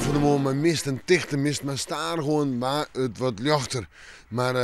fan 'e moarn mei mist en tichte mist, mar stadichoan waard it wat ljochter. Mar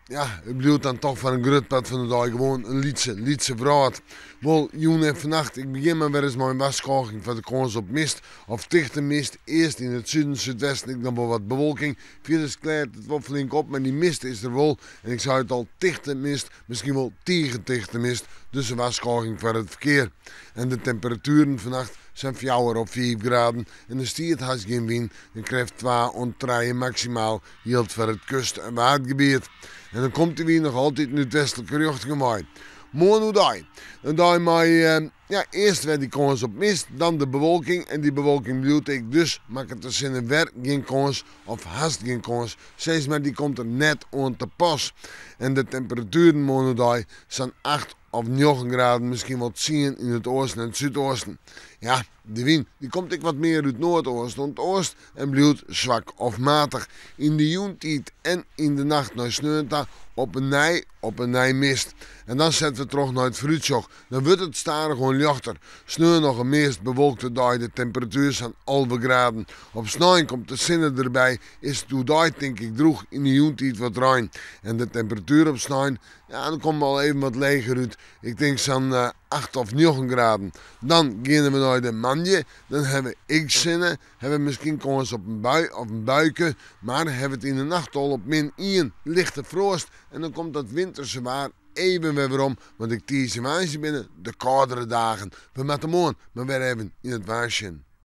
ja, it bliuwt dan toch foar in grut part fan de dei gewoan in lytse, lytse wrâld. Wol, jûn en fannacht, ik begjin mar wer ris mei in warskôging foar de kâns op mist of tichte mist. Earst yn it suden, súdwesten ek noch wol wat bewolking. Fierders kleart it wol flink op, mar dy mist is der wol. En ik sei it al, tichte mist, miskien wol tige tichte mist. Dus in warskôging foar it ferkear. En de temperatueren fannacht sa'n fjouwer of fiif graden en der stiet hast gjin wyn, in krêft twa oant trije maksimaal jildt foar it kust en waadgebiet. En dan komt de wyn noch altyd út westlike rjochtingen wei. Moarn oerdei, in dei mei ja, earst wer dy kâns op mist, dan de bewolking en dy bewolking bliuwt ek, dus makket de sinne wer gjin kâns of hast gjin kâns, sis mar dy komt der net oan te pas. En de temperatueren moarn oerdei sa'n acht of njoggen graden, miskien wol tsien yn it oasten en it súdoasten. Ja, de wyn dy komt ek wat mear út noardoast oant oast en bliuwt swak of matich. Yn de jûntiid en yn de nacht nei sneon ta op 'e nij op 'e nij mist. En dan sette we troch nei it foarútsjoch. Dan wurdt it stadichoan ljochter. Sneon noch in meast bewolkte dei, de temperatuer sa'n 11 graden. Op snein komt de sinne derby, is it oerdei tink ik drûch, yn de jûntiid wat rein. En de temperatuer op snein, ja, dan komme we al even wat leger út. Ik tink sa'n acht of njoggen graden. Dan geane we nei de moandei, dan ha we ek sinne, ha we miskien kâns op in bui of in buike, mar ha we it yn de nacht al op min ien, lichte froast en dan komt dat winterse waar even wer werom, want ek tiisdei en woansdei binne de kâldere dagen. We moatte moarn mar wer even yn it waar sjen.